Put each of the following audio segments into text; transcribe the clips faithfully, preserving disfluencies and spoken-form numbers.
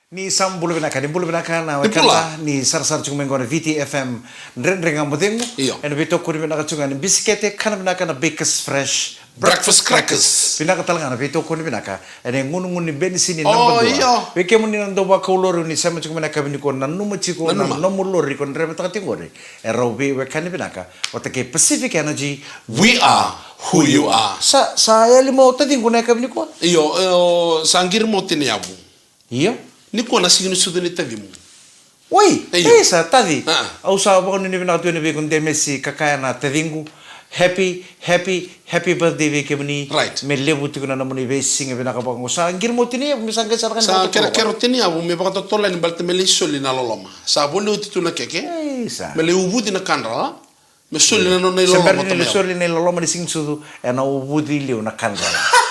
Ni sa bula vinaka, ni bula vinaka na wekada, ni sarasara tiko mai qo na V T F M Dredre Ga Mo Cegu. Io. Ena veitokoni vinaka tiko ga ni bisikete, kana vinaka na Bakers Fresh Breakfast Crackers. Vinaka tale ga na veitokoni vinaka ena igunugunu ni benisini naba dua. Io. Vei kemuni na dau vakaulori ni sema tiko mai na yakavi nikua, nanuma tiko na nomu lori ko draivataka tiko qori. E rau veiwekani vinaka vata kei Pacific Energy. We are who you are. Sa, sa yali mai o taciqu na yakavi nikua? Io, io, sa qiri mai o Tiniyavu. Io. Nikua na siga ni sucu ni tacimu. Oi, io. Ei, sa taci. Ah. Au sa vakanuinui vinaka tu yani vei iko Demesi Kakaya na taciqu. Happy, happy, happy birthday vei kemuni. Right. Me levu tiko na nomuni veisiga vinaka vaka oqo. Sa qiri mai o Tiniyavu, me sa qai sara ga ni vakatatolo. Sa kerekere o Tiniyavu me vakatotolo yani baleta me lai soli na loloma. Sa voli oti tu na keke. Ei, sa. Me lai uvuci na kadrala. Me soli na nona iloloma. Se bera ni soli na iloloma ni siga ni sucu, ena uvuci liu na kadrala.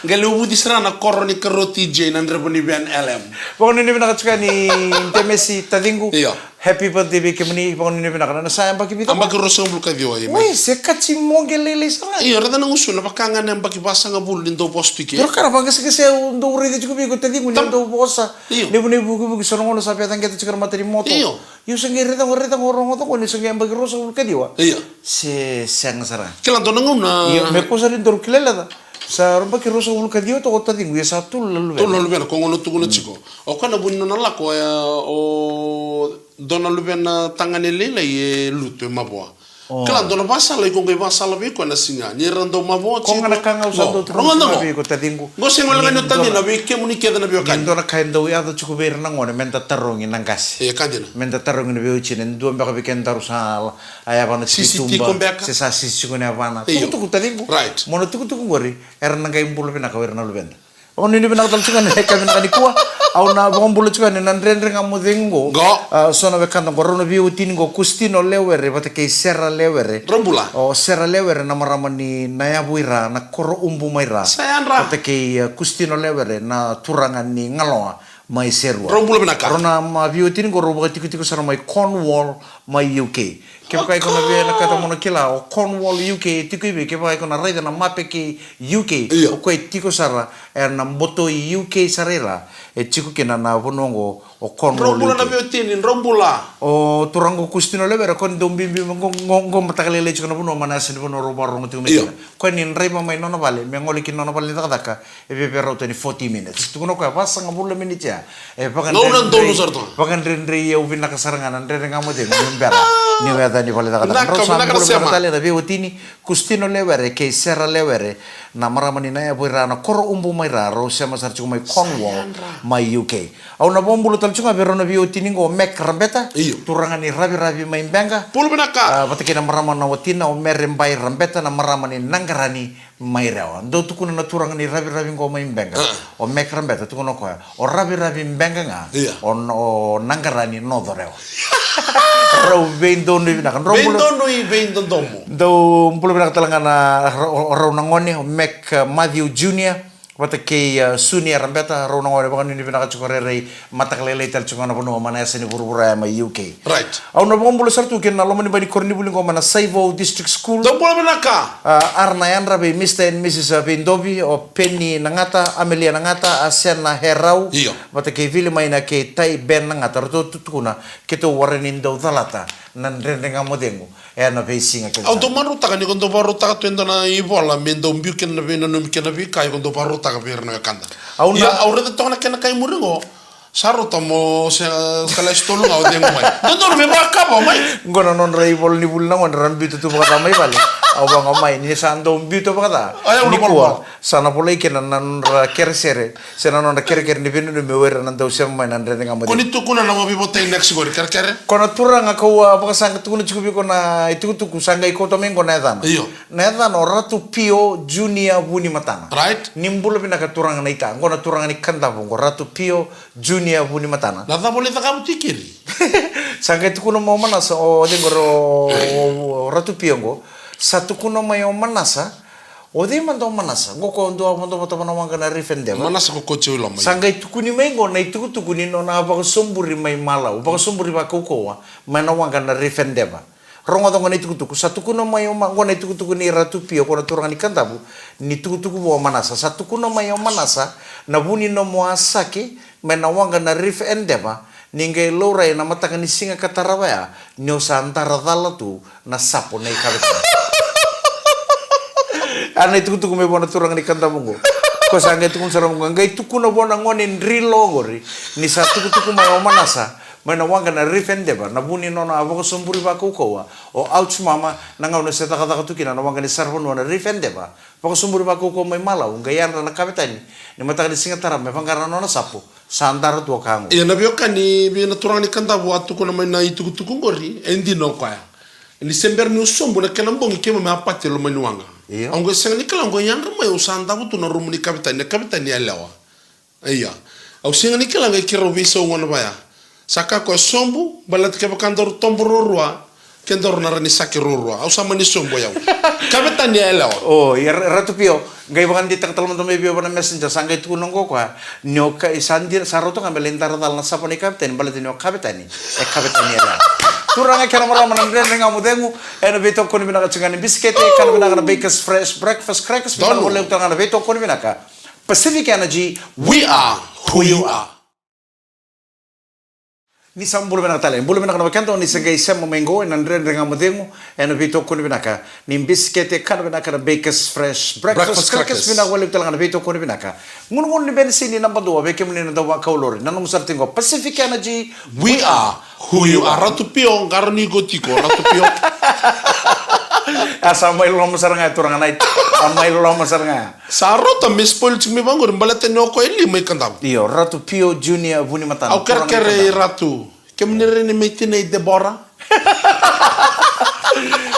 Qai lai uvuci sara na koro ni karoti J na dreva ni van L M. Vakanuinui vinaka tiko yani Demesi taciqu. Io. Happy birthday vei kemuni, vakanuinui vinaka. Na sa yabaki vica? Yabaki ruasagavulu ka ciwa, io. Oi, se kati moqe lailai sara. Io, raica na gusuna, vaka ga na yabaki vasagavulu ni dau vosa tu i ke. Pero ka na vaqaseqase au dau raica tiko vei iko taciqu ni dau vosa. Io. Levu na ivukivuki, so na gauna sa via caqeta tiko na mata ni moto. Io. Io, sa qai raica qo, raica qo, rogoca qo, ni sa qai yabaki ruasagavulu ka ciwa. Io. Se sega sara. Kila dua na gauna. Io, me ko sa ri daru kila leca. Sa yabaki ruasagavulu ka ciwa toka o taciqu, ia sa tolu na luvena. Tolu na luvena, ko gauna tukuna tiko. O koya na vu ni nona lako, e, o dua na luvena tagane lailai e lutu, e mavoa. O. Kila dua na vasala, iko qai vasala vei koya na siga. Ni ra dau mavoa tiko. Ko ga na ka ga au sa dau tukuna vei iko taciqu. Qo se gole ga ni o tacina, vei kemuni kece na veiwekani. Ni dua na ka e dau yaco tiko vei ira na gone, me da tarogi na qase. E, ka dina. Me da tarogi na veiwatina, e dua beka vei kedaru sa a yavana tiko i tuba, se sa sisi tiko na yavana. Io. Tukutuku taciqu. Right. Mo na tukutuku qori, era na qai bula vinaka o ira na luveda. Vakanuinui vinaka tale tiko ga na yakavi vinaka nikua. Au na vakabula tiko ga ni na Dredre Ga Mo Cegu qo. Qo. A, so na wekada qo, rau na veiwatini qo, Kustino Lewere vata kei Sera Lewere. Rau bula. O Sera Lewere na marama ni Nayavuira, na koro Ubu mai Ra. Sa yadra. Vata kei, a, Kustino Lewere na turaga ni Galoa mai Serua. Rau bula vinaka. Rau na, ma, veiwatini qo rau vakatikotiko sara mai Cornwall, mai U K. Kevaka iko na via vinakata mo na kila o Cornwall, U K e tiko i vei, kevaka iko na raica na mape kei U K, io, o koya e tiko sara ena boto i U K sara i Ra, e tiko kina na vanua oqo o Cornwall, U K. Drau bula na veiwatini, drau bula. O turaga o Kustino Lewere, koya ni dau biubiu mai qo, qo, qo mataka lailai tiko na vanua, mai na yasa ni vanua rau vakarorogo tiko mai kina. Io. Koya ni draiva mai nona vale me gole ki na nona vale ni cakacaka, e via, via rauta ni forty minutes. Tukuna o koya, vasagavulu na miniti ya. E vakadredrei, gauna donu sara tu. Vakadredrei au vinaka sara ga na Dredre Ga Mo Cegu, niu bera niu yaco yani vale ni cakacaka. Vinaka, drau sa vinaka na bula sema. Vinaka tale na veiwatini, Kustino Lewere kei Sera Lewere, na marama ni Nayavuira, na koro Ubu mai Ra, rau sema sara tiko mai Cornwall, sa yadra, mai U K. Au na vakabula tale tiko ga vei rau na veiwatini qo, o Mac Rabeta, io, turaga ni Raviravi mai Beqa. Bula vinaka. A, vata kei na marama na watina, o Mere Bai Rabeta, na marama ni Naqarani mai Rewa. Dau tukuna na turaga ni Raviravi qo mai Beqa. A. O Mac Rabeta, tukuna o koya, o Raviravi Beqa ga, io, o, o Naqarani Noco Rewa. Rau veidonui vinaka. Drau bula. Veidonui, veidodomo. Dau bula vinaka tale ga na ra-, o, o rau na gone, o Mac, a, Matthew Junior vata kei, a, Sunia Rabeta, rau na gone, vakanuinui vinaka tiko rairai, mataka lailai tale tiko ga na vanua, mai na yasa ni vuravura ya mai U K. Right. Au na vakabula sara tu kina na loma ni bai ni koronivuli qo mai na Saivou District School. Dou bula vinaka. A, ara na yadra vei Mister and Missus Veidovi, o Penny Nagata, Amelia Nagata, Asena Herau, io, vata kei Vilimaina kei Tai Ben Nagata, ratou tu-, tukuna, keitou warai ni dau calata na Dredre Ga Mo Cegu ena veisiga kece. Au dau marautaka ni ko dau vakarautaka tu e dua na ivola me dau biu kina na veinanumi kei na veika iko dau vakarautaka vei ira na wekada. Au na, ia, au raica toka na kena kai muri qo. Sa rauta mo se, a, kalasi tolu ga o cegu mai. Dodonu me vakava mai. Qo na nodra ivola ni vuli na gone ra biuta tu vakaca mai vale. Au vaqo mai, ni sa dau biuta vakaca. Aya, au na nikua, sa na volai kina na nodra kerekere, se na nodra kerekere ni veinanumi o ira na dau sema mai na Dredre Ga Mo Cegu. Ko ni tukuna na veivotai next qori, kerekere? Ko na turaga kau a vakasaqa tukuna tiko vei iko na itukutuku, sa qai kauta mai qo na yacana. Io. Na yacana o Ratu Pio Junior Vunimatana. Right. Ni bula vinaka turaga naita. Qo na turaga ni Kadavu qo, Ratu Pio Junior Vunimatana. Na cava o lai cakava tu i keri? Sa qai tukuna mai o Manasa, o cei qori o, o, o Ratu Pio qo. Sa tukuna mai o Manasa, o cei mada o Manasa? Qo ko dua vodo vata mai na waqa na Rifendeva. Manasa ko Koci Uiloma. Sa qai tukuni mai qo na itukutuku ni nona vakasoburi mai Malau, vakasoburi vakaukauwa mai na waqa na Rifendeva. Rogoca qo na itukutuku. Sa tukuna mai o Ma-, qo na itukutuku nei Ratu Pio, qo na turaga ni Kadavu, ni tukutuku vua o Manasa. Sa tukuna mai o Manasa, na vu ni nomu a sake, mai na waqa na Reef Endeavour, ni qai laurai na mataka ni siga ka tarava ya, ni o sa dara cala tu na sapo na ikavetani. A na itukutuku mai vua na turaga ni Kadavu qo. Ko sa qai tukuna sara qo, qai tukuna vua na gone dri lo qori, ni sa tukutuku mai o Manasa mai na waqa na Reef Endeavour, na vu ni nona a vakasoburi vakaukauwa o Ouch Mama, na gauna se cakacaka tu kina na waqa ni saravanua na Reef Endeavour. Vakasoburi vakaukauwa mai Malau, qai yadra na kavetani ni mataka ni siga tarava me vaqara na nona sapo, sa dara tu o ka qo. Ia na veiwekani, vei na turaga ni Kadavu a tukuna mai na itukutuku qori, e dina o koya. Ni se bera ni o sobu na kena bogi keimami a pati e loma ni waqa. Io. Au qai sega ni kila, au qai yadra mai, au sa davo tu na rumu ni kavetani, na kavetani yalewa. Ia. Au sega ni kila qai keirau veisau gona vaya. Sa kaya o koya, sobu, baleta kevaka daru tobo ruarua, kedaru na rawa ni sake ruarua. Au sa mani sobu o yau. Kavetani yalewa. O, ia Ra-, Ratu Pio, qai vakadeitaka tale mada mai vei au vua na messenger, sa qai tukuna qo o koya, ni o ka-, sa dina, sa rauta ga me lai dara cala na sapo na ikavetani, baleta ni o kavetani, e kavetani yalewa. Turaga kei na marama, na Dredre Ga Mo Cegu, ena veitokoni vinaka tiko ga ni bisikete, kana vinaka na Bakers Fresh Breakfast Crackers, vinaka vakalevu tale ga na veitokoni vinaka. Pacific Energy, we are who you are. Ni sa bula vinaka tale, bula vinaka na wekada, ni sa qai sema mai qo ena Dredre Ga Mo Cegu, ena veitokoni vinaka ni bisikete, kana vinaka na Bakers Fresh Breakfast Crackers, vinaka vakalevu tale ga na veitokoni vinaka. Gunugunu ni Benisini naba dua, vei kemuni na dau vakau lori, na nomu sara tiko qo, Pacific Energy, we are who you are. Ratu Pio, qarauni iko tiko, Ratu Pio. A sa mai loma sara ga e turaga nai. A mai loma sara ga. Sa rauta me spoil tiko mai vaqori, baleta ni o koya e lima i Kadavu. Io, Ratu Pio Junior Vunimatana. Au kerekere i Ratu. Kemuni reni mai tina i Debora.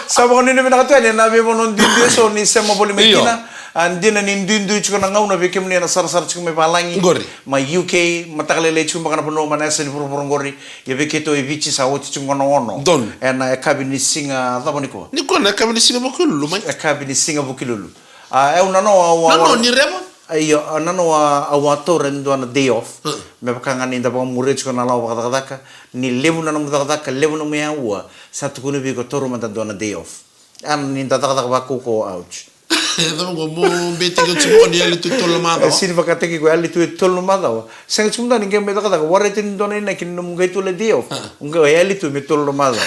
Sa vakanuinui vinaka tu yani ena veivanua duidui eso ni sema voli mai kina. A dina ni duidui tiko na gauna vei kemuni ena sarasara tiko mai valagi. Qori. Mai U K, mataka lailai tiko baka na vanua mai na yasa ni vuravura qori. Ia vei keitou e Viti sa oti tiko qo na ono. Donu. Ena yakavi ni siga cava nikua? Nikua na yakavi ni siga Vukelulu mai. Yakavi ni siga Vukelulu. A, e au nanoa, au a, nanoa ni reva? A, io, a, nanoa, au a taura e dua na day off. Mm. Me vaka ga ni da vakamuria tiko na lawa vakacakacaka, ni levu na nomu cakacaka, levu nomu yaua, sa tukuni vei iko taura mada dua na day off. A, ni da cakacaka vakaukauwa, ouch. E cava qo, mo beitaki au tiko ni yali tu e tolu na macawa? E sini vakataki iko yali tu e tolu na macawa. Sega tiko mada ni qai mai cakacaka, wareti ni dua na inaki ni nomu qai tolu na day off. Ah. O qai yali tu me tolu na macawa.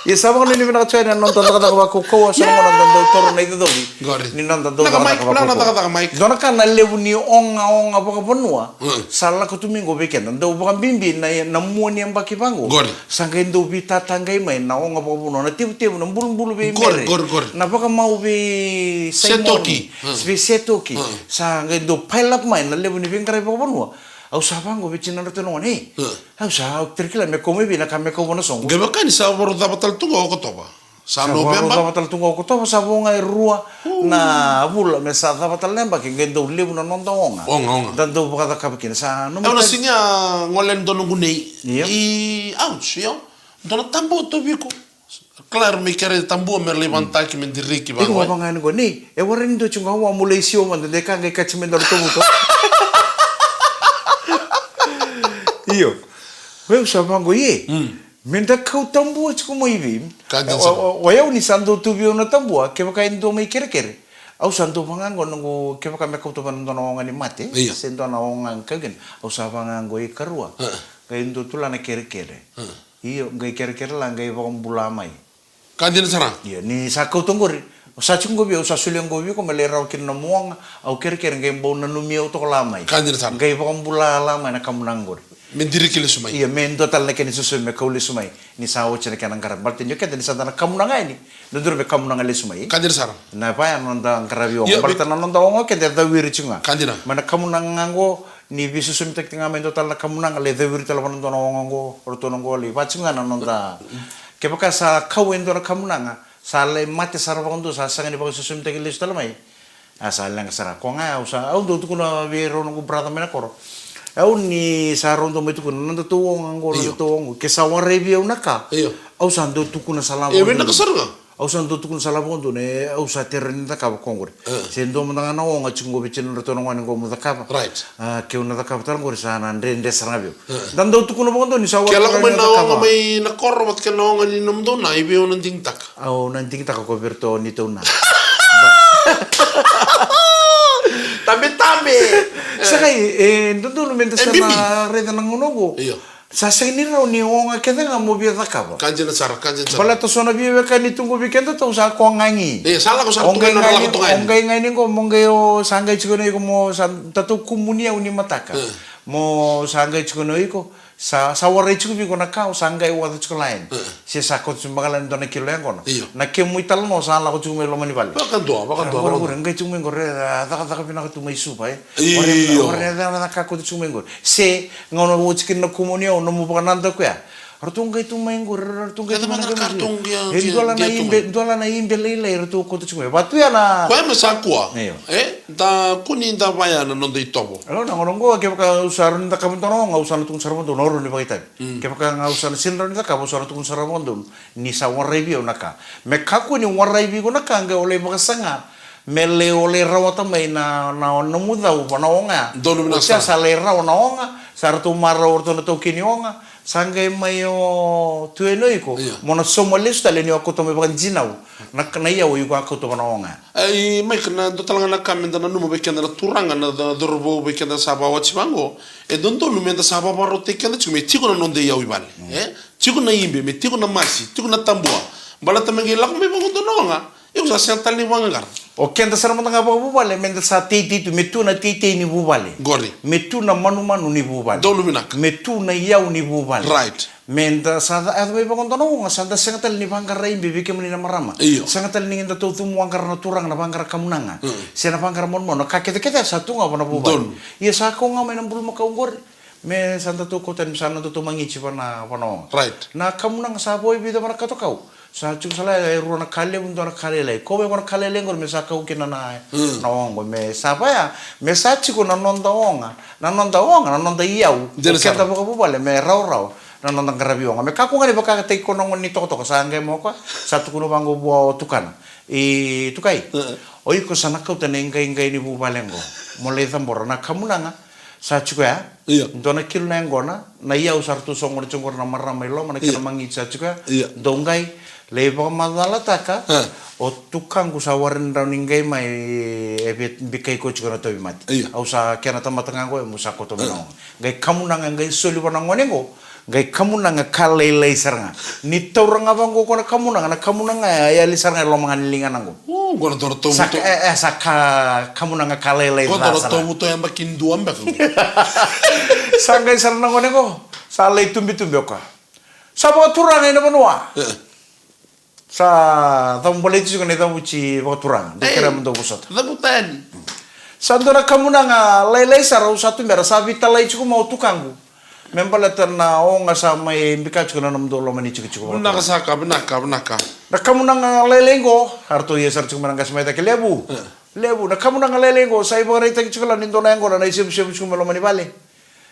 Ia sa vakanuinui vinaka tiko yani na noda cakacaka vakaukauwa, sa na gauna da dau taura na icocovi. Qori. Ni noda dau cakacaka vakaukauwa. Dua na ka na levu ni ogaoga vakavanua. Mm. Sa lako tu mai qo vei keda. Dau vakabibi na, na mua ni yabaki vaqo. Qori. Sa qai dau veitatagai mai na oga vakavanua, na tevutevu, na bulubulu vei Mere. Qori, qori, qori. Na vakamau vei Saimoni. Setoki. Mm. Vei Setoki. Mm. Sa qai dau pile up mai na levu ni veiqaravi vakavanua. Au sa vaqo vei tinadratou na gone, ei. Mm. Au sa, au tara kila me kau mai vei na ka me kau vua na soqo. Qai vaka ni sa vakarau cava tale tu ga o Okotova. Sa Noveba. Sa vakarau cava tale tu ga o Okotova, sa vo ga e rua na vula me sa cava tale na yabaki, qai dau levu na noda oga. Oga, oga. Da dau vakacakava kina. Sa nomu. Au na sega ni gole ni dua noqu nei. Io. I, ouch, io. Dua na tabua tauvi iko. Kila era mai kere tabua me lai vanataki, me diriki vaqo. Iko vaka ga ni qo, nei, e warai ni dua tiko ga, au a mulai sio mada, de ka qai kati me daru tovuto. Io. Au sa vaqo, ie. Mm. Me da kau tabua tiko mai vei. Ka dina sara. O, o, o yau ni sa dau tu vei au na tabua, kevaka e dua mai kerekere. Au sa dau vaqo noqu, kevaka me kauta vei na dua na oga ni mate, io, se dua na oga qai kau kina. Au sa vaqo i karua. Ah. Qai dua tu la na kerekere. Ah. Io, qai kerekere la, qai vakabula mai. Ka dina sara. Io, ni sa kauta qori. Au sa tiko qo vei au, sa solia qo vei iko me lai rawa kina na nomu oga, au kerekere qai bau nanumi au toka la mai. Ka dina sara. Qai vakabula la mai na kamunaga qori. Me diriki lesu mai. Io, me dua tale na kena isosomi me kau lesu mai. Ni sa oti na kena qaravi. Baleta ni o keda ni sa da na kamunaga yani. Dodonu me kamunaga lesu mai. Ka dina sara. Na vaya na noda qaravi oga. Io, baleta na noda oga o keda e cawiri tiko ga. Ka dina. Mai na kamunaga ga qo, ni veisosomitaki ga mai dua tale na kamunaga, lai cawiri tale vua na dua na oga qo, o ratou na qo, lai vaka tiko ga na noda. Kevaka sa kau e dua na kamunaga, sa lai mate sara vakadua, sa sega ni vakaisosomitaki lesu tale mai. A sa leqa sara. Koya ga au sa, au dau tukuna vei rau noqu brother mai na koro. Au ni sa rau dau mai tukuna, na nodatou oga qo, io, na nodatou oga qo. Ke sa warai vei au na ka. Io. Au sa dau tukuna sara vakadua. Io, vinaka sara ga. Au sa dau tukuna sara vakadua, ne, au sa tera ni cakava koya qori. E. Se dua mada ga na oga tiko qo vei tinadratou na gone qo mo cakava. Right. A, keu na cakava tale qori sa na dredre sara ga vei au. E. Da dau tukuna vakadua ni sa warai na oga mai na koro vata kei na oga ni nomudou na, i vei au na digitaka. Au na digitaka ko vei iratou ni tou na. Tabetabe. Sa qai, e dodonu me da sa na raica na gauna oqo. Io. Sa sega ni rawa ni oga kece ga mo via cakava. Ka dina sara, ka dina sara. Baleta so na veiwekani tu qo vei kedatou sa koya ga ni. E, sa lako sara tu qai na lako tu ga ni. O qai ga ni qo, mo qai o sa qai tiko na iko mo sa tatou kumuni au ni mataka. E. Mo sa qai tiko na iko, sa, sa warai tiko vei iko na ka, o sa qai waca tiko laini. E. Se sa kauta tiko mai ga laini dua na kilo yaqona. Io. Na kemu italanoa sa lako tiko mai loma ni vale. Vakadua, vakadua, vakadua. Qai tiko mai qo re, a, cakacaka vinaka tu mai Suva, e. Io. Ore, ore, na ka koto tu mai qori. Se, gauna oti kina na kumuni au, nomu vakanadaku ya. Ratou qai tu mai qori, ratou qai tu mai qori. E dua la na ibe, dua la na ibe lailai, ratou koto tu mai. Vatu ya na. Koya me sa kua. Io. E, da kuni da vaya na noda itovo. Alo, na gauna qo, kevaka au sa rawa ni da kava dua na oga, au sa na tukuna sara vakadua, na oro ni vakaitavi. Mm. Kevaka ga au sa na sega ni rawa ni da kava, au sa na tukuna sara vakadua. Ni sa warai vei au na ka. Me kakua ni warai vei iko na ka, qai o lai vakasaga. Me lai o lai rawata mai na, na, na nomu cau, va na oga ya. Donu vinaka. Oti ya sa lai rawa na oga, sa ratou marau o ratou na taukei ni oga, sa qai mai o tu yani o iko. Io. Mo na sauma lesu tale ni o a kauta mai vakadinau. Na, na iyau o iko a kauta va na oga ya. Ai, Mike, na dua tale ga na ka me da nanuma vei keda na turaga, na, na cauravou vei keda sa vakaoti vaqo. E dodonu me da sa vakavakarautaki keda tiko, me tiko na noda iyau i vale. Mm. E? Tiko na ibe, me tiko na masi, tiko na tabua. Baleta me qai lako mai vaqo dua na oga. Iko sa sega tale ni vaqaqara. O keda sara mada ga vakavuvale, me da sa teitei tu, me tu na teitei ni vuvale. Qori. Me tu na manumanu ni vuvale. Donu vinaka. Me tu na iyau ni vuvale. Right. Me da sa ca-, yaco mai vaqo dua na oga, sa da sega tale ni vaqara ibe vei kemuni na marama. Io. Sega tale ni da taucumu vaqara na turaga, na vaqara kamunaga. Mm. Se na vaqara manumanu, na ka kecekece sa tu ga va na vuvale. Donu. Ia sa kau ga mai na bulumakau qori. Me sa datou kauta yani, me sa na datou magiti va na, va na oga. Right. Na kamunaga sa vo e vica va na katakau. Sa tiko sara e rua na ka levu, dua na ka lailai. Ko vei ko na ka lailai qori me sa kau kina na, mm, na oga. Me sa vaya, me sa tiko na noda oga. Na noda oga, na noda iyau. Dina sara. O keda vakavuvale, me rawarawa. Na noda qaravi oga. Me kakua ga ni vakataki ko na gone ni tokatoka, sa qai mo koya, sa tukuna vaqo vua o tukana. I tukai. Mm. O iko sa na kauta na iqaiqai ni vuvale qo. Mo lai cabora na kamunaga. Sa tiko ya. Io. Dua na kilo na yaqona, na iyau sa ratou soqona tiko qori na marama i loma, na kena, io, magiti sa tiko ya. Io. Dou qai, lai vakamacalataka, e, o tukaqu sa warai ni rawa ni qai mai, e via bikai koya tiko na tauvimate. Io. Au sa kena tamata ga qo, e mo sa koto mai na, io, oga. Qai kamunaga, qai soli va na gone qo, qai kamunaga ka lailai sara ga. Ni taura ga vaqo ko na kamunaga, na kamunaga e yali sara ga e loma ga ni ligana qo. O, qo na dua na tovuto. Sa ka, e, e, sa ka, kamunaga ka lailai. Qo na dua na tovuto yabaki dua beka qo. Sa qai sara na gone qo. Sa lai tubitubi o koya. Sa vakaturaga ena vanua. E. Sa cavu baleti tiko na icavuti vakaturaga. Dou kerea mo dou vosota. Cavuta yani. Sa dua na kamunaga lailai sara au sa tubera, sa veitalai tiko mai o tukaqu. Me baleta na oga sa mai bika tiko na nomudou loma ni tikotiko. Vinaka saka, vinaka, vinaka. Na kamunaga lailai qo, a ratou ia sara tiko mai na qase mai cake, levu. E. Levu, na kamunaga lailai qo, sa ivakaraitaki tiko la ni dua na yaqona na isevusevu tiko mai loma ni vale.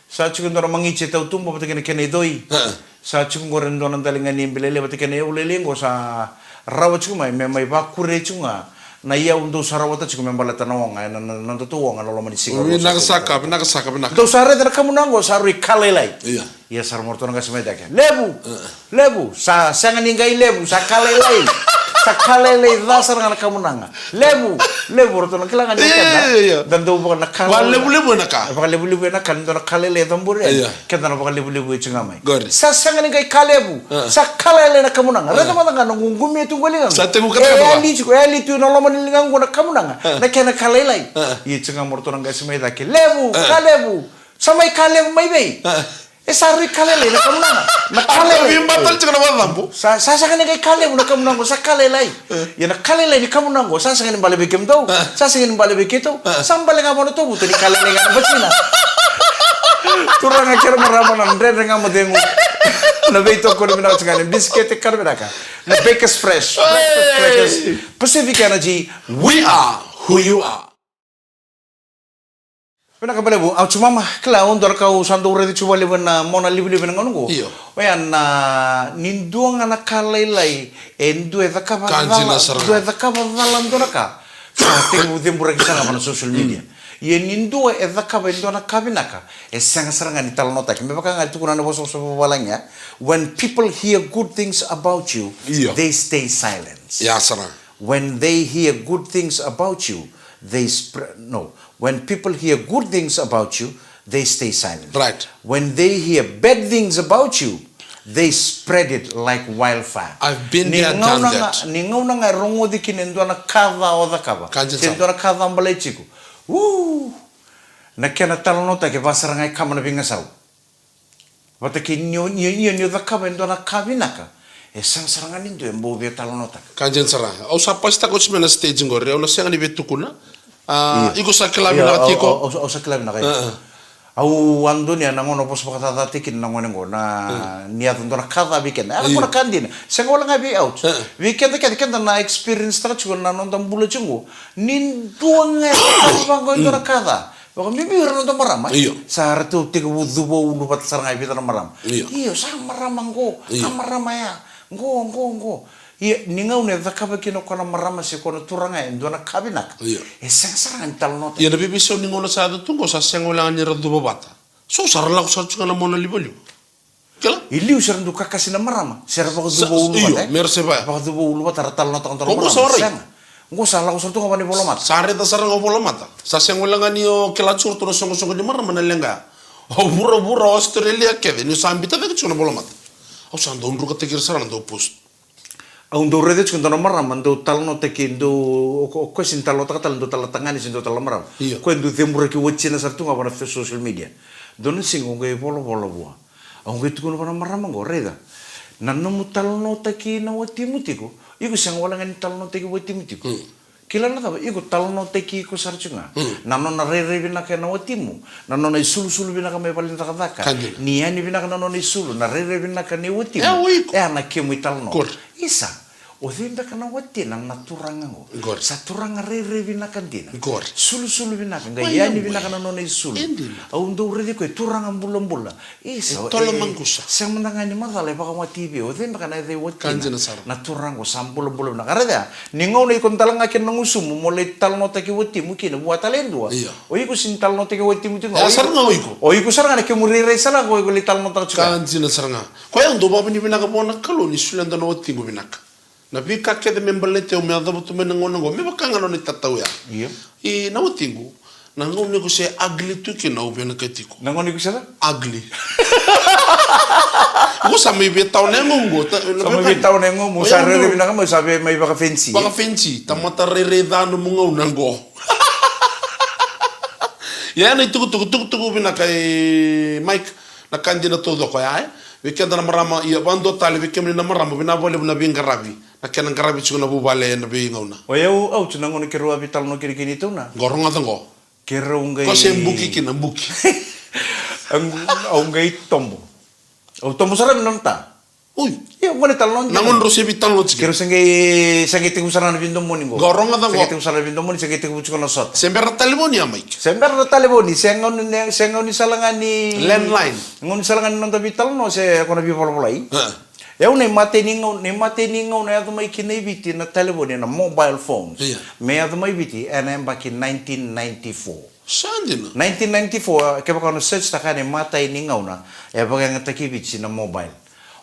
Sa tiko dua na magiti e tautuba vata kei na kena icoi. E. Sa tiko qori e dua na daliga ni ibe lailai vata kei na iyau lailai qo sa rawa tiko mai, me mai vakure tiko ga. Na iyau dou sa rawata tiko me baleta na oga, ena, na, na nodatou oga na loma ni siga. Vinaka saka, vinaka saka, vinaka. Dou sa raica na kamunaga qo sa rui ka lailai. Ia. Ia sara mo ratou na qase mai cake. Levu! E. Levu! Sa sega ni qai levu, sa ka lailai. Sa ka lailai ca sara ga na kamunaga. Levu! Levu, ratou na kila ga ni, ia, keda. Ia, ia, ia. Da dau vaka na ka. Vakalevulevu ena ka. Vakalevulevu ena ka, ni dua na ka lailai e cabori. Ia. Keda na vakalevulevu e tiko ga mai. Qori. Sa sega ni qai ka levu. A. Sa ka lailai na kamunaga. A. Raica mada ga na ququmi e tu qo e ligaqu. Sa tekivu katakata. E yali tiko, e yali tu ena loma ni ligaqu na kamunaga. A. Na kena ka lailai. A. Ia tiko ga mo ratou na qase mai cake. Levu, a, ka levu. Sa mai ka levu mai vei? A. E sa rui ka lailai na kamunaga. Na ka lailai. Veibatali tiko na vakacabo. Sa, sa sega ni qai ka levu na kamunaga, sa ka lailai. E. Ia na ka lailai ni kamunaga, sa sega ni bale vei kemudou. E. Sa sega ni bale vei keitou. E. Sa bale ga vua na tovuto ni ka lailai ga na batina. Turaga kei na marama, na Dredre Ga Mo Cegu. Na veitokoni vinaka tiko ga ni bisikete, kana vinaka. Na Bakers Fresh. Hey! Breakfast crackers. Pacific Energy. We are who you are. Vinaka vakalevu, au tu mama, kila, au dua na ka au sa dau raica tu vakalevu ena mona livaliva ena gauna qo. Io. Oya na, ni dua ga na ka lailai, e dua e cakava cala, dua e cakava cala dua na ka. Sa tekivu ceburaki sara ga va na social media. Mm. Ia ni dua e cakava e dua na ka vinaka, e sega sara ga ni talanoataki. Me vaka ga e tukuna na vosavosa vavalagi ya, when people hear good things about you, io, they stay silent. Ia sara. When they hear good things about you, they spread. No, when people hear good things about you, they stay silent. Right. When they hear bad things about you, they spread it like wildfire. I've been there, done that. Ni gauna ga e rogoci kina e dua na ka ca o cakava, se dua na ka ca baleti iko, u, na kena talanoataki e vaka sara ga e kama na veigasau. Vata kei ni o, ni o, ni o, ni o cakava e dua na ka vinaka, e sega sara ga ni dua e bau via talanoataka. Ka dina sara. Au sa pasitaka oti mai na stage qori, au na sega ni via tukuna. A, iko sa kila vinaka tiko. Au, au, au sa kila vinaka, io. Au a donuya na gauna vosa vakacacataki kina na gone qo, na ni yaco dua na ka ca vei keda. Io. Ko na ka dina. Sega wale ga vei au. Vei keda, keda, keda na experience taka tiko na noda bula tiko qo. Ni dua ga e cakava vaqo e dua na ka ca. Vakabibi ira na noda marama. Io. Sa ratou tekivu cuva ulu vata sara ga e vica na marama. Io. Io, sa marama qo, a marama ya. Qo, qo, qo. Ia, ni gauna e cakava kina o koya na marama se o koya na turaga e dua na ka vinaka. Io. E sega sara ga ni talanoataki. Ia, na veiveisau ni gauna sa yaco tu qo sa sega wale ga ni ra cuva vata. So sa ra lako sara tu ga na mona livaliva. Kila? I liu se ra dau kakasi na marama, se ra vakacuva ulu vata, e? Me ra se vaya. Vakacuva ulu vata, ra talanoataka dua na marama, sega. Qo sa lako sara tu ga vaka na ivolamata. Sa raica sara ga o volamata. Sa sega wale ga ni o kila tu ratou na soqosoqo ni marama na leqa. O vuravura o Australia kece, ni sa bita cake tu na volamata. Au sa dau drukataki ira sara na dau post. Au dau raica tiko dua na marama dau talanoataki, dau, o, o koya sega ni talanoataka tale, dau tala tagane se dau tala marama. Io. Koya dau ceburaki watina sara tu ga vaka na social media. Dua na siga au qai volavola vua. Au qai tukuna vua na marama qo, raica. Na nomu talanoataki na watimu tiko. Iko sega wale ga ni talanoataki watimu tiko. Mm. Kila na cava, iko talanoataki iko sara tiko ga. Mm. Na nona rairai vinaka ena watimu. Na nona isulusulu vinaka mai vale ni cakacaka. Ka dina. Ni yani vinaka na nona isulu, na rairai vinaka nei watimu. E, o iko. E, na kemu italanoa. Qori. Isa, o cei beka na watina na turaga qo? Qori. Sa turaga rairai vinaka dina. Qori. Sulusulu vinaka, qai yani vinaka na nona isulu. E dina. Au dau raici koya e turaga bulabula. Isa, e tola maqusa. Sega mada ga ni macala e vakawati vei au. O cei beka na yaca i watina? Ka dina sara. Na turaga qo sa bulabula vinaka. Raica, ni gauna iko dalaga kina na gusumu, mo lai talanoataki watimu kina vua tale e dua. Io. O iko sega ni talanoataki watimu tiko ga. E, sara ga o iko. O iko sara ga na kemu rairai sara ga o iko lai talanoataka tiko. Ka dina sara ga. Koya au dau vakavinavinaka vua na Kalou ni solia dua na watiqu vinaka. Na veika kece me baleti au me yacova tu mai na gauna qo, me vaka ga na nona itatau ya. Io. I na watiqu, na gauna iko se ugly tu kina au vinakati iko. Na gauna iko se ca? Ugly. Iko sa mai veitawa na yagomu qo. Sa mai veitawa na yagomu, sa rairai vinaka mai, sa via mai vakafenisi. Vakafenisi, tamata rairai ca nomu gauna qo. Ia na itukutuku, tukutuku vinaka e Mike. Na ka dina taucoko ya, e? Vei keda na marama, ia, vakadua tale vei kemuni na marama, vinaka vakalevu na veiqaravi. Na kena qaravi tiko na vuvale ena veigauna. O yau, au tu na gauna keirau a veitalanoa kina kei neitou na. Qo rogoca qo. Keirau qai. Ko se buki kina, buki. Au, au qai tobo. Au tobo sara na nona ta. Ui. Ia, gone talanoa. Na gauna rau se veitalanoa tiko. Keirau se qai, se qai tekivu sara na veidomoni qo. Qo rogoca qo. Se qai tekivu sara na veidomoni, se qai tekivu tiko na sota. Se bera na talevoni ya, Mike. Se bera na talevoni, se gauna, se gauna ni sala ga ni. Landline. Gauna ni sala ga ni noda veitalanoa, se ko na veivolavolai. E. Ia au na imatai ni gauna, na imatai ni gauna e yaco mai kina i Viti na talevoni, na mobile phones. Ia. Me yaco mai Viti, ena yabaki nineteen ninety-four. Sa dina. Nineteen ninety-four, kevaka o na search taka na imatai ni gauna e vakayagataki i Viti na mobile.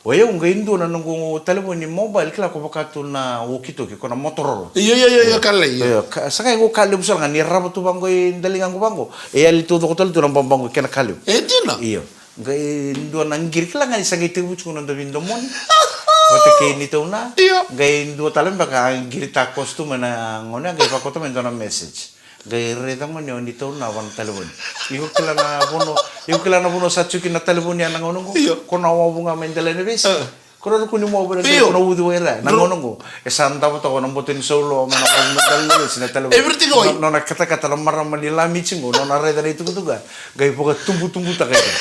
O yau qai dua na noqu talevoni mobile, kila ko vaka tu na walkie-talkie, ko na Motorola. Io, io, io, io, ka lailai, io. Io, ka, sa qai qo ka levu sara ga, ni rava tu vaqo i daligaqu vaqo. E yali taucoko tale tu na babaqu kena ka levu. E dina. Io. Qai dua na qiri, kila ga ni sa qai tekivu tiko na noda veidomoni. Vata kei neitou na. Io. Qai dua tale beka a qiri ta koso tu mai na gone, qai vakauta mai dua na message. Qai raica gone o neitou na vua na talevoni. Iko kila na vanua, iko kila na vanua sa tiko kina na talevoni ya na gauna qo? Io. Ko na wavu ga mai dela ena veisi. E. Ko na ruku ni wavu ena veisi, ko na uci wai ra. Na gauna qo e sa davo toka na boto ni saulo mai na kavu ni dela ena veisi na talevoni. Everything oi. Nona, nona katakata na marama ni Lamici qo, nona raica na itukutuku ya. Qai vakatubutubutaka iko.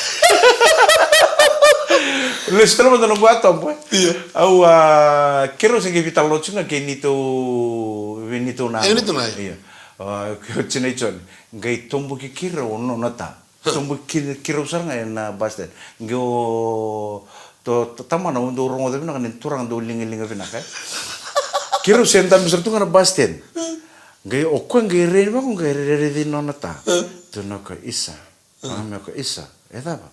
Lesu tale mada noqu a tobo, e? Io. Au a, keirau se qai veitalanoa tiko ga kei neitou, vei neitou na. E, neitou na. Io. A, kei o tinai Joni, qai toboki keirau o nona ta. Toboki keirau sara ga ena bus stand. Qai o, to, to, tamana au dau rogoca vinaka ni turaga dau ligaliga vinaka, e. Keirau se dabe sara tu ga na bus stand. Qai o koya qai rai vaqo qai rairai nona ta. Tukuna o koya, isa. A, me o koya, isa, e cava?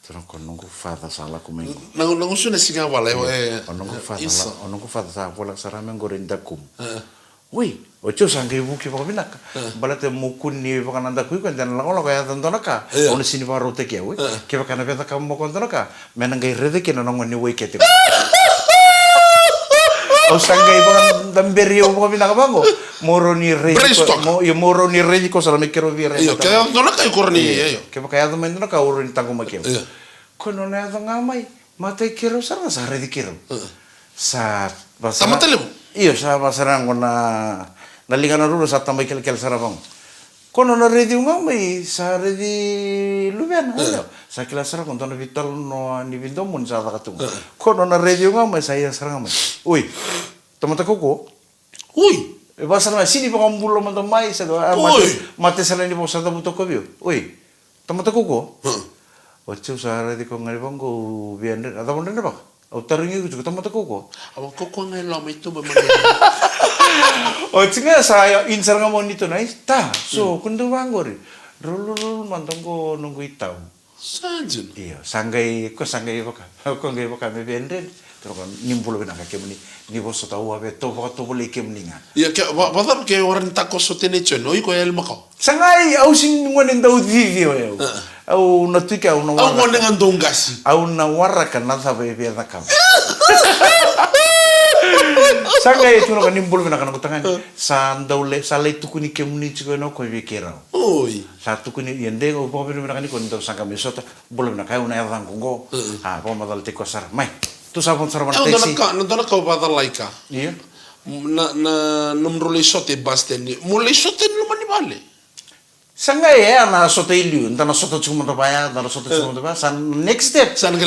Tukuna o koya, noqu father sa lako mai qo. Na, na gusuna siga vala, e, o noqu father, isa. O noqu father sa voleka sara mai qori e dakumu. E. Oi, oti au sa qai vuki vakavinaka. Baleta meu kua ni vakanadaku iko, eda na lagolago, e yaco dua na ka, au na sega ni vakarautaki au. Kevaka na vei cakava mai o koya dua na ka, me na qai raica kina na gone ni wai kete. Au sa qai vakadaberi au vakavinaka vaqo. Mo rawa ni raici ko, mo, io, mo rawa ni raici ko sara me keirau via raica. Io, ke yaco dua na ka, iko rawa ni, io, kevaka yaco mai dua na ka, au rawa ni taqomaki au. Ko nona yaco ga mai, matai keirau sara ga sa raici keirau. Sa vasa tamata levu. Io, sa vasa ga qo na, na ligana ruru sa tamai kelekele sara vaqo. Ko nona raici au ga mai sa raici luvena. Io. Sa kila sara ko dua na veitalanoa ni veidomoni sa caka tu ga. Ko nona raici au ga mai sa ia sara ga mai. Oi. Tamata kaukaua. Oi. E vasa na sini vakabula mada mai sa, a, mate, mate sala ni vou sa cavuta ko vei au. Oi. Tamata kaukaua. Oti au sa raici koya ga ni vaqo, au via dredre, a cava dredre vaka? Au tarogi iko tiko, tamata kaukaua. Au kaukaua ga e loma, i tuba mai. Oti ga sa ini sara ga mai o Nito na, ita, so, ko dau vaqori. Drau lululu mada qo noqu itau. Sa dina. Io, sa qai, ko sa qai vaka, ko qai vaka me via dredre. Toro ko ni bula vinaka kemuni, ni vosota, au a via tou vakatovolei kemuni ga. Ia ke, va, vacava ke o rawa ni takoso tena i Joni, o iko e yali makawa? Sa qai, au sini gone dau cici o yau. Au na tu ke, au na waraka. Au gone ga dau qasi. Au na waraka na cava e via cakava. Sa qai, toro ko ni bula vinaka noqu tagane. Sa dau lai, sa lai tukuni kemuni tiko ena o koya vei keirau. Oi. Sa tukuni, ia de qo, au vakavinavinaka ni ko ni dau saqa mai sota. Bula vinaka, au na yacaqu qo. A, vakamacalataki koya sara. Mai. Tu sa vou sara vana taxi. Dua na ka, na dua na ka au vakacalai ka. Ia. Na, na, nomudrau lai sota i bus stand. Mo lai sota ena loma ni vale. Sa qai e, a na sota i liu, da na sota tiko mada vaya, da na sota tiko mada vaya, sa next step. Sa na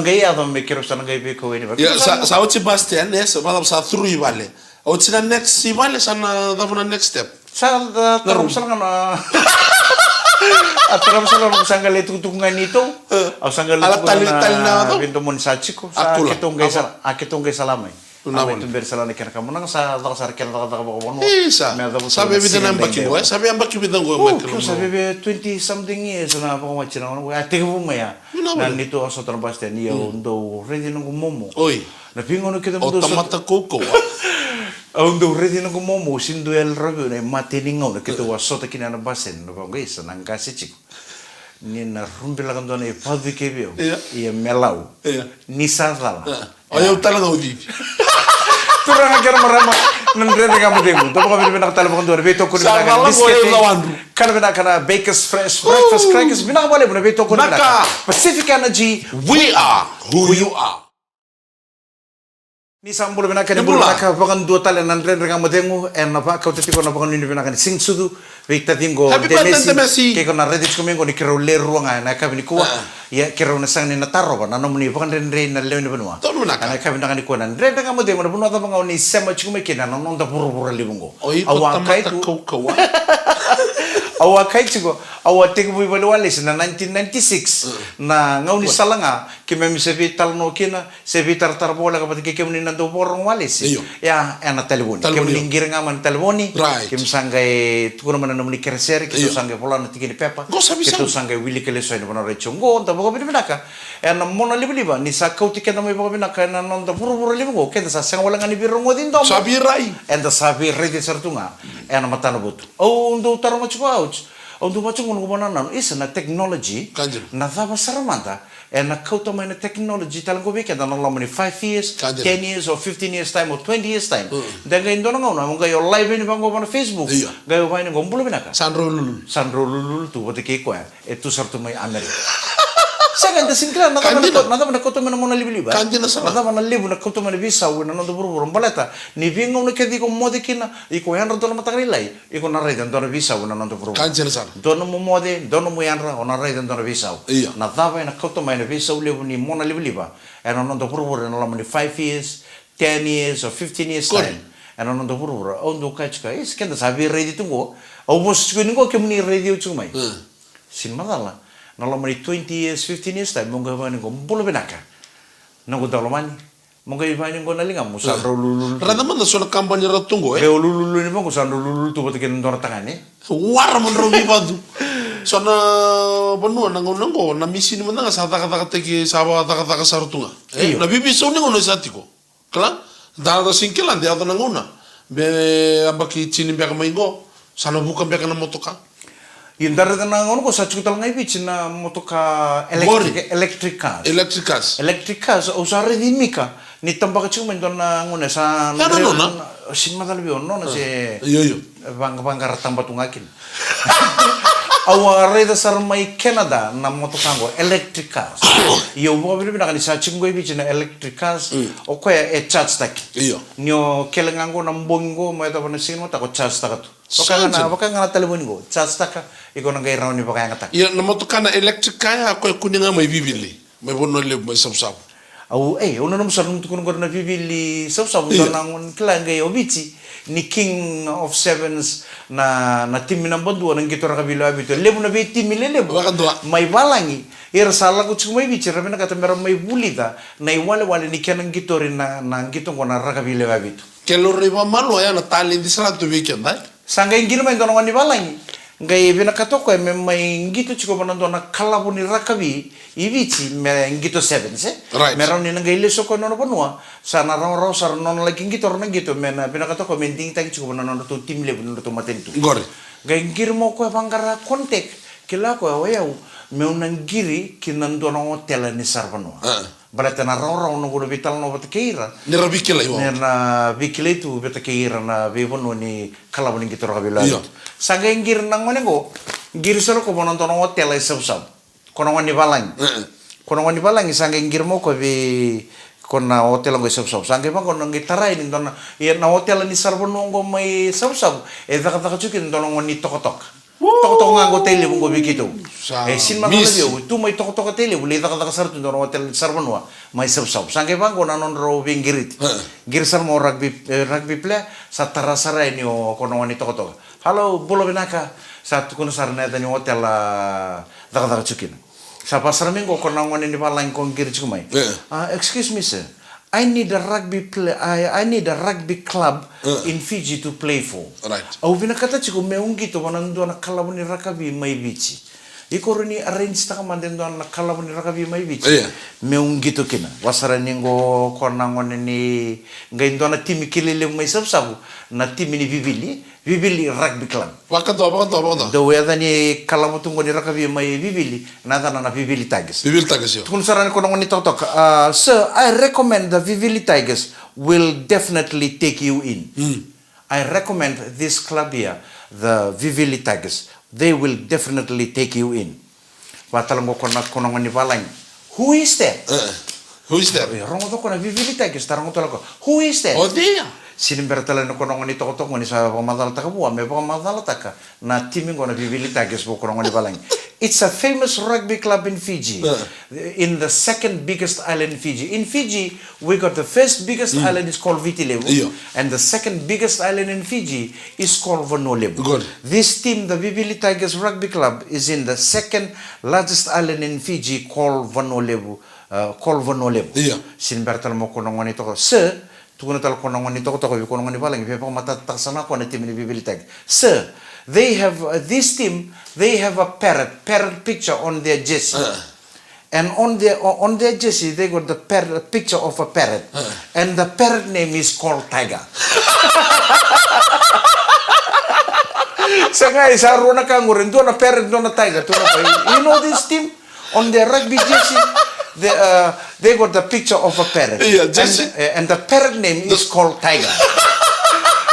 qai yaco me keirau sa na qai veikau yani vaya. Ia, sa, sa oti bus stand, e, sa, sa through i vale. Oti na next i vale, sa na cava na next step? Sa da tarava sara ga na. A tarava sara ga, sa qai lai tukutuku ga ni tou. Au sa qai lai tukutuku ga na veidomoni sa tiko. Sa keitou qai sa, a keitou qai sa la mai. A mai tuberi sara na kena ka, mo na ga sa caka sara kena cakacaka vakavanua. Isa. Sa via vica na yabaki qo, e? Sa via yabaki vica qo, Michael? Sa via twenty something years na vakawati na gauna qo. A tekivu mai ya. Na neitou a sota na bus stand, ia au dau raici noqu momo. Oi. Na veigauna kece au dau sota. O tamata kaukaua. Au dau raici noqu momo, au sini dau yali rawa vei au na imatai ni gauna keitou a sota kina na bus stand, na vaqo, isa, na qase tiko. Ni na rubilaka dua na ivacu i ke vei au. Ia. Ia me lau. Ia. Ni sa cala. Ia. O yau tale ga o cici. Turaga kei na marama, na Dredre Ga Mo Cegu. Dou vakavinavinaka tale vakadua na veitokoni vinaka ni bisikete. Kana vinaka na Bakers Fresh Breakfast Crackers. Vinaka vakalevu na veitokoni vinaka. Pacific Energy, we are who you are. Ni sa bula vinaka, ni bula vinaka vakadua tale na Dredre Ga Mo Cegu, ena vakauta tiko na vakanuinui vinaka ni Siga Sucu vei taciqu Demesi. Kei ko na raici tiko mai qo ni keirau le rua ga ena yakavi nikua. Ia keirau na sega ni na tarova na nomuni vakadredrei na lewe ni vanua. Ena yakavi vinaka nikua na Dredre Ga Mo Cegu, na vanua cava ga o ni sema tiko mai kina ena noda vuravura levu qo. Au a kai tu. Au a kai tiko, au a tekivu i vale walesi na nineteen ninety-six. Na gaunisala ga keimami se veitalanoa kina, se veitaratara voleka vata kei kemuni na dau vakarorogo walesi. Io. Ia, ena talevoni. Kemuni qiri ga mai na talevoni. Keimami sa qai tukuna mai na nomuni keresere, keitou sa qai vola na tiki ni pepa. Keitou sa qai wilika lesu yani vana retio. Qo da vakavinavinaka ena mona livaliva ni sa kauti keda mai vakavinaka ena noda vuravura levu qo. Keda sa sega wale ga ni veirogoci domo. Sa veirai. Eda sa veiraici sara tu ga ena matana votu. Au dau taroga tiko, au dau vaka tiko qo noqu vakanananu, isa, na technology. Na cava sara mada ena kauta mai na technology tale qo vei keda na loma ni five years, ten years, or fifteen years time, or twenty years time. De qai dua na gauna mo qai o live yani vaqo vana Facebook. Qai o vaka yani qo, bula vinaka. Sa drau lululu. Sa drau lululu tu vata kei koya e tu sara tu mai Amerika. Sega, eda sega ni kila na cava na kauta mai na mona livaliva. Na cava na levu na kauta mai na veisau ena noda vuravura, baleta ni veigauna kece iko moce kina, iko yadra dua na mataka lailai. Iko na raica dua na veisau ena noda vuravura. Dua nomu moce, dua nomu yadra, o na raica dua na veisau. Na cava ena kauta mai na veisau levu ni mona livaliva ena noda vuravura ena loma ni five years, ten years, or fifteen years time. Ena noda vuravura, au dau kaya tiko, e, keda sa veiraici tu qo. Au vosa tiko ni qo, kemuni raici au tiko mai. Sini macala, na loma ni twenty years, fifteen years time, mo qai vaka ni qo, bula vinaka. Noqu daulomani. Mo qai vaka ni qo na ligamu, sa drau lululu. Raica mada so na kabani ra tu qo, e? Qai o lululu ni vaqo, sa drau lululu tu vata kei na dua na tagane. Wara mo drau veivacu. So na vanua na gauna qo, na misini mada ga sa cakacakataki, sa vakacakacaka sara tu ga. E, na veiveisau ni gauna sa tiko. Kila? Da, da sega ni kila, de yaco na gauna Me yabaki tini beka mai qo, sa na vuka beka na motoka. Io, da raica na gauna qo sa tiko tale ga i Viti na motoka electric, qori, electric cars. Electric cars. Electric cars, au sa raici Mika ni tabaka tiko mai dua na gauna sa... Ya na nona? Si macala vei au nona se... Io, io. Vaqara taba tu ga kina. Au a raica sara mai Canada na motoka qo, electric cars. Io, au vakavinavinaka ni sa tiko qo i Viti na electric cars. Mm. O koya e charge taki. Io. Ni o kele ga qo na bogi qo, mo yacova na siga ni mataka, o charge taka tu. Vaka ga na, vaka ga na talevoni qo, charge taka, iko na qai rawa ni vakayagataka. Io, na motoka na electric car ya, o koya kune ga mai Vivili. Mai Vanua Levu, mai Savusavu. Au, ei, au nanuma sara nomu tukuna qori na Vivili Savusavu, io, dua na gauna kila qai o Viti ni King of Sevens, na, na timi naba dua na qito rakavi lewe vitu. E levu na veitimi lelevu. Vakadua. Mai valagi, era sa lako tiko mai Viti, era vinakata mera mai vulica na iwalewale ni kena qitori na, na qito qo na rakavi lewe vitu. Ke laurai vakamalua ya na taledi sara tu vei keda, e? Sa qai qiri mai dua na gone ni valagi, qai vinakata o koya me mai qito tiko vua na dua na kalavo ni rakavi i Viti me qito sevens, e? Right. Me rawa ni na qai lesu o koya na nona vanua, sa na rawarawa sara na nona laki qito, ra na qito, me na vinakata o koya me digitaki tiko vua na nodratou timi levu, na nodratou matanitu. Qori. Qai qiri mai o koya vaqara contact, kila o koya, o yau, meu na qiri ki na dua na otela ni saravanua. A. Baleta na rawarawa noqu na veitalanoa vata kei ira. Ni ra veikilai, ni ra na veikilai tu vata kei ira na veivanua ni kalavo ni qito rakavi lewe vitu. Io. Sa qai qiri na gone qo, qiri sara o koya vua na dua na otela i Savusavu. Ko na gone ni valagi. E, e. Ko na gone ni valagi sa qai qiri mai o koya vei ko na otela qo i Savusavu. Sa qai vaqo na qai tarai ni dua na, ia na otela ni saravanua qo mai Savusavu, e cakacaka tiko kina dua na gone ni tokatoka. Tokatoka ga qo Tailevu qo vei keitou. Sa misi. E, si ni macala vei au, tu mai Tokatoka Tailevu, lai cakacaka sara tu dua na otela ni saravanua mai Savusavu. Sa qai vaqo na nodrau veiqiriti. E. Qiri sara mai o rugby, e, rugby player, sa tara sara yani o ko na gone ni tokatoka. Hello, bula vinaka. Sa tukuna sara na yaca ni otela cakacaka tiko kina. Sa vaka sara mai qo ko na gone ni valagi ko qiri tiko mai. E. Ah, excuse me, sir. I need a rugby play, I, I need a rugby club, e, in Fiji to play for. Right. Au vinakata tiko meu qito vua na dua na kalavo ni rakavi mai Viti. Iko rawa ni arrange taka mada e dua na kalavo ni rakavi mai Viti. Io. Meu qito kina. Vaka sara ni qo ko na gone ni, qai dua na timi kilai levu mai Savusavu, na timi ni Vivili. Vivili Rugby Club. Vakadua, vakadua, vakadua. Dau yaca ni kalavo tu qo ni rakavi mai Vivili, na yacana na Vivili Tigers. Vivili Tigers, io. Tukuna sara yani ko na gone ni tokatoka. Uh, sir, I recommend the Vivili Tigers will definitely take you in. Mm. I recommend this club here, the Vivili Tigers. They will definitely take you in. Vaka tale qo ko na, ko na gone ni valagi. Who is that? E, e. Who is that? E, rogoca ko na Vivili Tigers, sa rogoca tale ko, who is that? O cei ya? Si ni bera tale ni ko na gone ni tokatoka qo ni sa vakamacalataka vua, me vakamacalataka na timi qo na Vivili Tigers vua ko na gone ni valagi. It's a famous rugby club in Fiji. E. In the second biggest island in Fiji. In Fiji, we got the first biggest, mm, island is called Viti Levu. Io. And the second biggest island in Fiji is called Vanua Levu. Good. This team, the Vivili Tigers Rugby Club, is in the second largest island in Fiji called Vanua Levu, uh, called Vanua Levu. Io. Si ni bera tale mo ko na gone ni tokatoka. Sir, tukuna tale ko na gone ni tokatoka vei ko na gone ni valagi, me vakamatatataka sara ga ko na timi ni Vivili Tigers. Sir, they have, uh, this team, they have a parrot, parrot picture on their jersey. E. And on their, o-, on their jersey, they got the parrot, picture of a parrot. E. And the parrot name is called Tiger. Sa qai sa rua na ka qori, dua na parrot, dua na tiger, tu na ka. You know this team? On their rugby jersey, they, uh, they got the picture of a parrot. Io, jersey. And, uh, and the parrot name is called Tiger.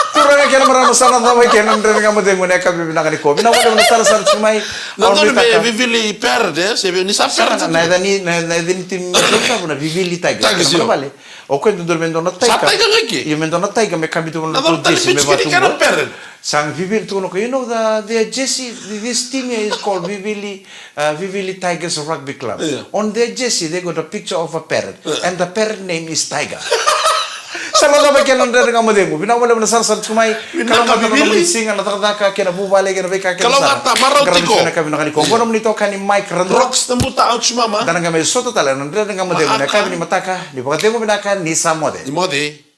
Turaga kei na marama, sa na cava i ke na Dredre Ga Mo Cegu ena yakavi vinaka nikua. Vinaka vakalevu na sarasara tiko mai. Na donu me Vivili Parrot, e? Se vei ni sa Parrot. Na yaca ni, na, na yaca ni timi ni Savusavu na Vivili Tigers. Tigers, io. Vale. O koya e dodonu me dua na tiger. Sa tiger ga i ke? Io, me dua na tiger me kabi tu na nodratou jersey me vaka tu qo. Sa Vivili, tukuna o koya, you know the, their jersey, this team here is called Vivili, uh, Vivili Tigers Rugby Club. Io. On their jersey, they got a picture of a parrot. Io. And the parrot name is Tiger. Sa na cava i ke na Dredre Ga Mo Cegu. Vinaka vakalevu na sarasara tiko mai. Vinaka Vivili. Kalougata na nomuni siga, na cakacaka kei na vuvale kei na veika kece sara. Kalougata, marau tiko. Qaravi tiko ena yakavi vinaka nikua. Qo nomuni itokani Mike Radua. Rocks the Buta out mama. Da na qai mai sota tale ena Dredre Ga Mo Cegu ena yakavi ni mataka. Ni vakacegu vinaka, ni sa moce. Ni moce.